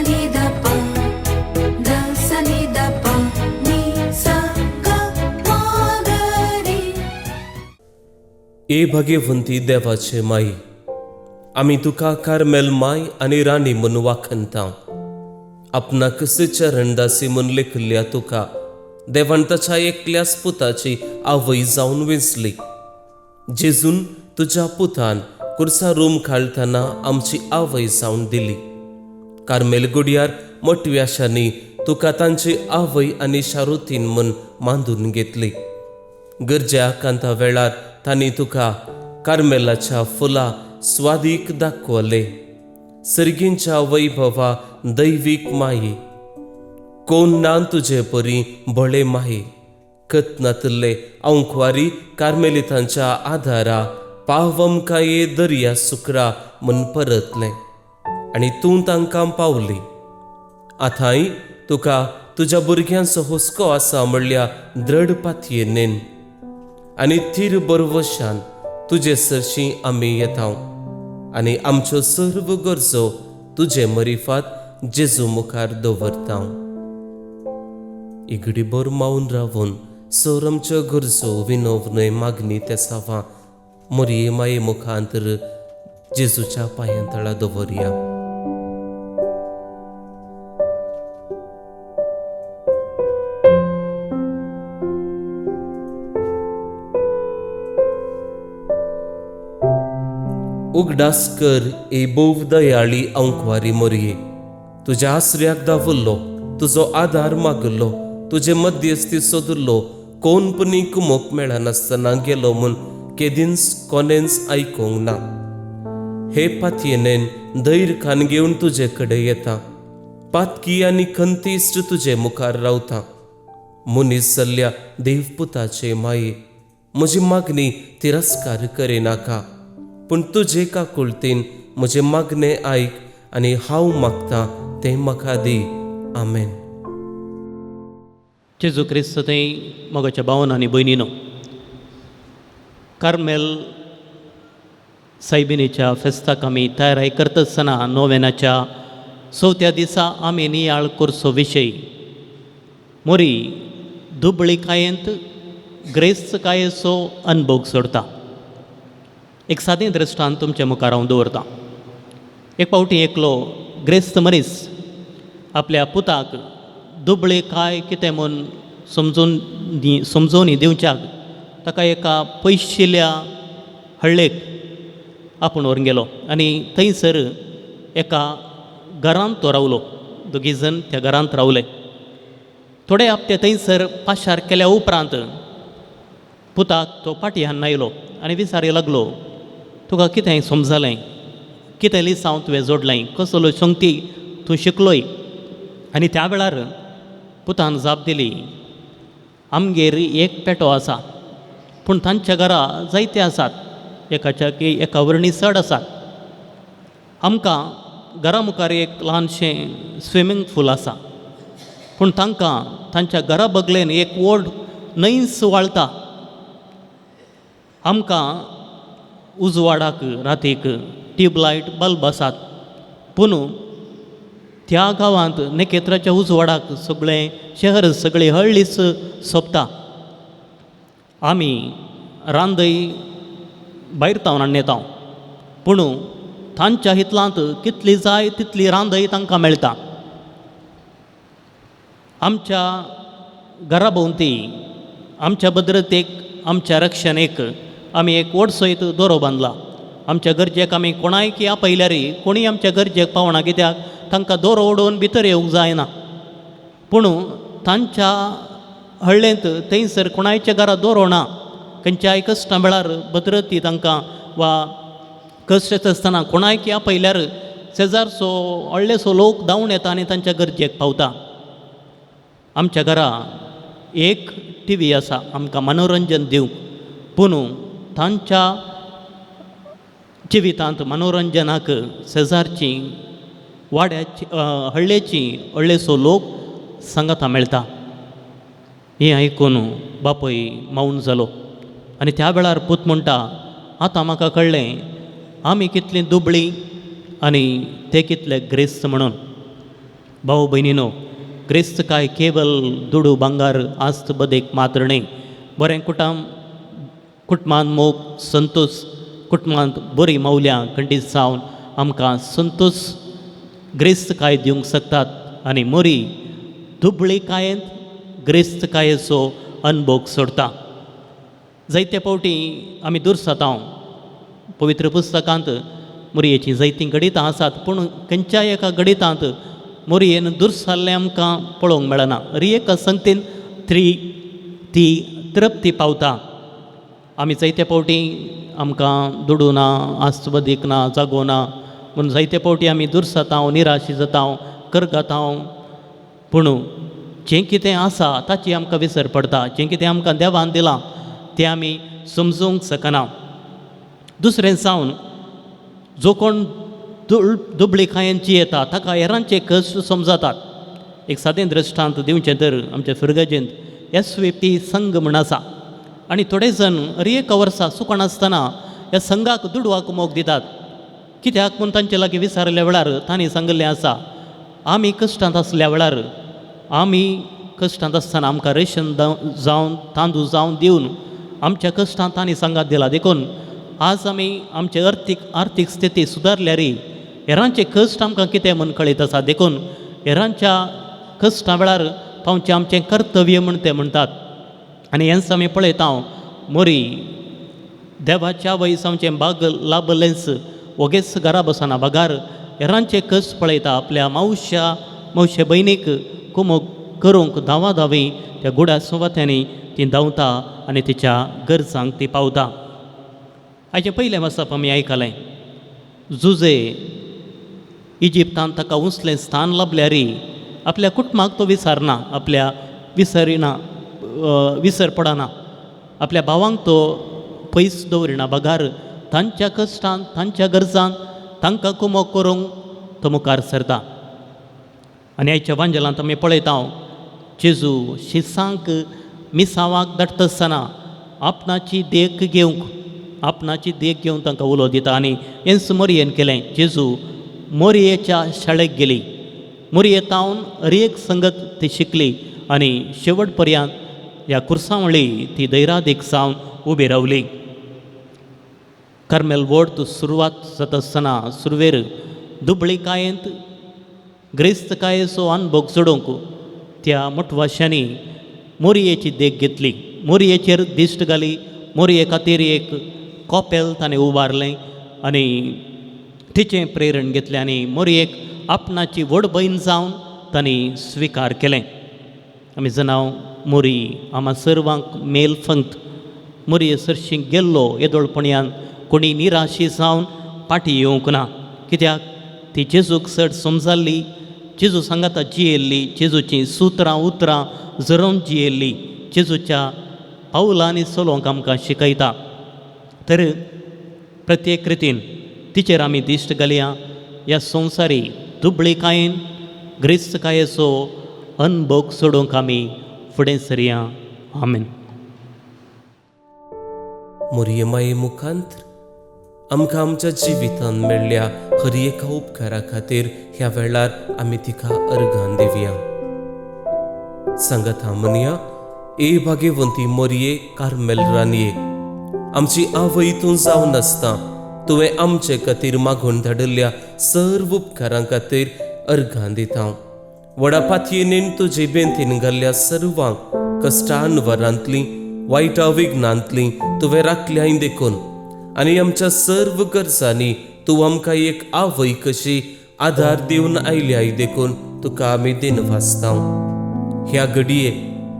नी the प ध सा नी the प नी सा ग म ग रे. ए भाग्यवंती देवाचे माई, आमी तुका कार्मेल माय आनी राणी म्हूण वाखणता. आपणाक चरणदासी म्हूण लेखिल्ल्या तुका देवान ताच्या एकल्याच पुताची आवय जावन वेंचली. जेजून तुज्या पुतान कुर्सा रूम खालतना आमची आवय जावन दिली. कार्मेल गुडयार मोटव्याशांनी तुका तांची आवय आनी शारुतीन म्हूण मांदून घेतली. गरजे आकांता वेळार तांणी तुका कार्मेलाच्या फुलां स्वादीक दाखवले. सर्गींच्या वैभवा दैवीक माई, कोण ना तुजे परी भोळे माई. कतनातले अंकवारी कार्मेलितांच्या आधारा पावम काये दर्या सुकरा म्हूण परतलें आनी तूं तांकां पावली. आतांय तुका तुज्या भुरग्यांचो हुस्को आसा म्हणल्या दृढ पातयेनेन आनी थीर बरवशान तुजे सरशीं आमी येता आनी आमच्यो सर्व गरजो तुजे मरिफात जेजू मुखार दवरता. इगडीभर मावन रावून सर आमच्यो गरजो विनोव न्हय मागणी तेसावां मोरये माये मुखांतर जेजूच्या पांयां तळा दवरया. उगडास कर ए भोव दयाळी अंकवारी मोरये, तुज्या आसऱ्याक दावल्लो, तुजो आदार मागल्लो, तुजे मध्यस्थी सोदलो, कोण पुणी कुमोक मेळनासतना गेलो म्हूण केदींच कोणेंच आयकूंक ना. हे पातयेनेन धैर्य खान घेवन तुजे कडेन येता, पातकी आनी खंतीश्ट तुजे मुखार रावता. मनीस जाल्ल्या देवपुताचे माये, म्हजी मागणी तिरस्कार करिनाका, पूण तुजे काकुळतीन म्हजें मागणें आयक आनी हांव मागता तें म्हाका दी. आमेन. जेजू क्रिस्त थंय मोगाच्या भावन आनी भयणीनो, कार्मेल सायबिणीच्या फेस्ताक आमी तयाराय करता आसतना नोवेनाच्या चवथ्या दिसा आमी नियाळ करचो विशय मोरी दुबळीकायेंत ग्रेस्तकायेचो अनभोग सोडता. एक सादें दृश्टांत तुमच्या मुखार हांव दवरतां. एक फावटी एकलो ग्रेस्त मनीस आपल्या पुताक दुबळे काय कितें म्हूण समजून समजोवणी दिवच्याक ताका एका पयशिल्ल्या हळ्ळेक आपूण व्हरून गेलो आनी थंयसर एका घरांत तो रावलो. दोगी जण त्या घरांत रावले. थोडे हप्ते थंयसर पाशार केल्या उपरांत पुताक तो पाटी हाडून आयलो आनी विचारी लागलो, तुका कितें समजलें, कितें लिसांव तुवें जोडलें, कसलो शंक्ती तूं शिकलोय? आनी त्या वेळार पुतान जाप दिली, आमगेर एक पेटो आसा, पूण तांच्या घरा जायते आसात, एकाच्या एका वर्णी चड आसात. आमकां घरा मुखार एक ल्हानशें स्विमींग पूल आसा, पूण तांकां तांच्या घरा बगलेन एक व्हड न्हंयच व्हाळटा. आमकां उजवाडाक रातीक ट्यूबलायट बल्ब आसात, पूण त्या गांवांत नखेत्राच्या उजवाडाक सगळें शहर सगळी हळ्ळीच सोंपता. आमी रांदय भायर तावन हाडून येता, पूण तांच्या हितलांत कितली जाय तितली रांदय तांकां मेळटा. आमच्या घरा भोंवती आमच्या भद्रतेक आमच्या रक्षणेक आमी एक व्हडसो एक दोरो बांदला. आमच्या गरजेक आमी कोणायकी आपयल्यार कोणीय आमच्या गरजेक पावना, कित्याक तांकां दोरो उडोवन भितर येवंक जायना. पूण तांच्या हळ्ळेंत थंयसर कोणायच्या घरा दोरो ना. खंयच्याय कश्टां वेळार भद्रती तांकां वा कश्ट येता आसतना कोणायकी आपयल्यार शेजारचो व्हडलेसो लोक धांवून येता आनी तांच्या गरजेक पावता. आमच्या घरा एक टी व्ही आसा आमकां मनोरंजन दिवंक, पूण तांच्या जिवितांत मनोरंजनाक शेजारची वाड्याची हळ्ळेची व्हडलेसो लोक सांगाता मेळटा. हें आयकून बापूय मौन जालो आनी त्या वेळार पूत म्हणटा, आतां म्हाका कळ्ळें आमी कितलीं दुबळीं आनी ते कितले ग्रेस्त म्हणून. भाव भयणीनो, ग्रेस्तकाय केवल दुडू भांगार आस्त बदेक मात्र न्हय, बरें कुटुंबान मोग संतोश, कुटुंबांत बरीं मौल्यां खंडीत जावन आमकां संतोश ग्रेस्तकाय दिवंक शकतात आनी मोरी दुबळीकायेंत ग्रेस्तकायेचो अनभोग सोडता. जायते फावटी आमी दुर्सतां पवित्र पुस्तकांत मोरयेचीं जायतीं गणितां आसात, पूण खंयच्याय एका गणितांत मोरयेन दुर्साल्लें आमकां पळोवंक मेळना. हर एका संगतीन ती तृप्ती पावता. आमी जायते फावटी आमकां दुडू ना, आस्तबदीक ना, जागो ना म्हूण जायते फावटी आमी दुर्सतां, निराशी जाता, करगतां. पूण जें कितें आसा ताची आमकां विसर पडटा, जें कितें आमकां देवान दिलां तें आमी समजूंक शकना. दुसरें जावन जो कोण दुबळीकायेन जियेता ताका हेरांचे कश्ट समजतात. एक सादें दृश्टांत दिवचें तर आमच्या फिरगजेंत एस वी पी संघ म्हूण आसा आनी थोडे जण हर एका वर्सा चुकनासतना ह्या संघाक दुडवाक मोग दितात. कित्याक म्हूण तांचे लागीं विचारल्या वेळार तांणी सांगिल्लें आसा, आमी कश्टांत आसल्या वेळार, आमी कश्टांत आसतना आमकां रेशन जावन तांदूळ जावन दिवन आमच्या कश्टांत तांणी सांगात दिला. देखून आज आमी आमची आर्थीक स्थिती सुदारल्यार हेरांचे कश्ट आमकां कितें म्हूण कळीत आसा. देखून हेरांच्या कश्टां वेळार पावचें आमचें कर्तव्य म्हूण ते म्हणटात. आनी हेंच आमी पळयता, मोरी देवाच्या वयस आमचें बाग लाभलेंच वगेच घरा बसना, बगार हेरांचे कश्ट पळयता. आपल्या मावशे भयणीक कुमोक करूंक धांवा धांवी त्या गुडा सुवात्यांनी ती धांवता आनी तिच्या गरजांक ती पावता. हाचें पयलें वाचप आमी आयकलें. जुजे इजिप्तांत ताका उंचलें स्थान लाबल्यार आपल्या कुटुंबाक तो विसरना, आपल्या विसरिना, विसर पडना, आपल्या भावांक तो पयस दवरिना, बगार तांच्या कश्टान तांच्या गरजान तांकां कुमोक करूंक तो मुखार सरता. आनी आयच्या वांजेलांत आमी पळयता, जेजू शिसांक मिसांवाक धाडटा आसतना आपणाची देख घेवंक, आपणाची देख घेवन तांकां उलो दिता. आनी हेंच मोरयेन केलें. जेजू मोरयेच्या शाळेक गेली, मोरये तावन हर एक संगत ती शिकली आनी शेवट पर्यंत ह्या कुर्सावळी ती धैरादीक जावन उबी रावली. कार्मेल वोर्त सुरवात जाता आसतना सुरवेर दुबळीकायेंत ग्रेस्तकायेचो अनभोग जोडूंक त्या मोटवाशांनी मोरयेची देख घेतली, मोरयेचेर दिश्ट घाली, मोरये खातीर एक कॉपेल ताणें उबारलें आनी तिचें प्रेरण घेतलें आनी मोरयेक आपणाची व्हड भयण जावन तांणी स्विकार केलें. आमी जाणां मोरी आमा सर्वांक मेल फंक्त मोरये सरशी गेल्लो येदोळपणयान कोणी निराशी जावन फाटीं येवंक ना. कित्याक ती जेजूक चड समजाल्ली, जेजू सांगाता जियेल्ली, जेजूचीं सुत्रां उतरां जरोवन जियेल्ली, जेजूच्या पावलांनी चलोवंक आमकां शिकयता. तर प्रत्येक रितीन तिचेर आमी दिश्ट घालया. ह्या संवसारी दुबळीकायेन ग्रेस्तकायेचो अनभोग सोडूंक आमी फुडें सरया. आमेन. मोरये माये मुखांत आमकां आमच्या जिवितांत मेळ्ळ्या हर एका उपकारा खातीर ह्या वेळार आमी तिका अर्घान दिवया. सांगात म्हणया, ए भाग्यवंती मोरये कार्मेल रानये, आमची आवय तूं जावन आसता तुवें आमचे खातीर मागून धाडिल्ल्या सर्व उपकारां खातीर अर्घान दिता. व्हडा पातयेन तुजे बेंतीन घाल्ल्या सर्वांक कश्टान वरांतली वायटा विघ्नांतली तुवें राखल्याय देखून आनी आमच्या सर्व गरजांनी तूं आमकां एक आवय कशी आदार दिवन आयल्याय देखून तुका आमी दिनवासता. ह्या घडये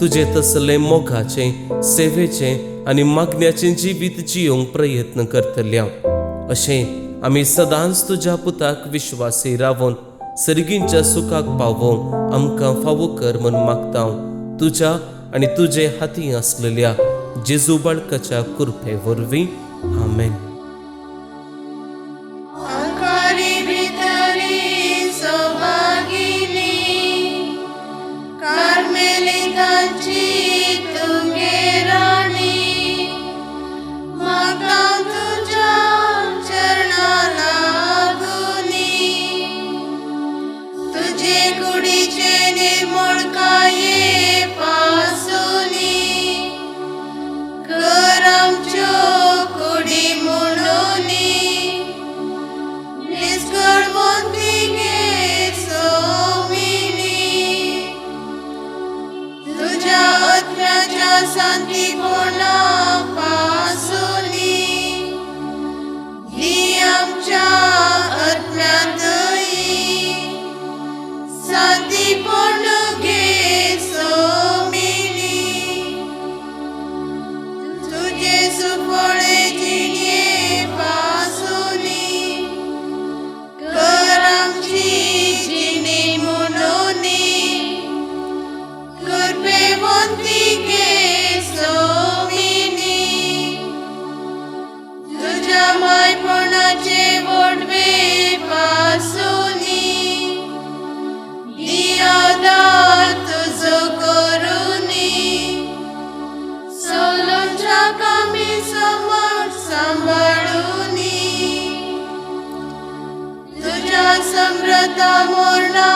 तुजें तसलें मोगाचें, सेवेचें आनी मागण्याचें जिवीत जियोवंक प्रयत्न करतल्या अशें आमी सदांच तुज्या पुताक विश्वासी रावन सर्गींच्या सुखाक पावोवंक आमकां फावो कर म्हूण मागता. तुज्या आनी तुजे हाती आसलेल्या जेजू बाळकाच्या कृपे वरवीं. आमेन. तुझे कुडी मोळकाये पासुनी कर आमच्यो कुडी म्हणूनी निस्कळवंती घे सोमिनी तुझ्या आत्म्याच्या शांतीपणा पासुनी दी आमच्या आत्म्यांतय शांतीपण घे सोमिनी तुझे सुफळे जिणे पासुनी कर आमची जिणी म्हणूनी कृपेवंती घे सोमिनी तुझ्या मायपणाचे वडवे पासुनी दी आदार तुजो करुनी सोलोच्या कामी समोर सांबाळुनी तुझ्या समृद्धा मोरणा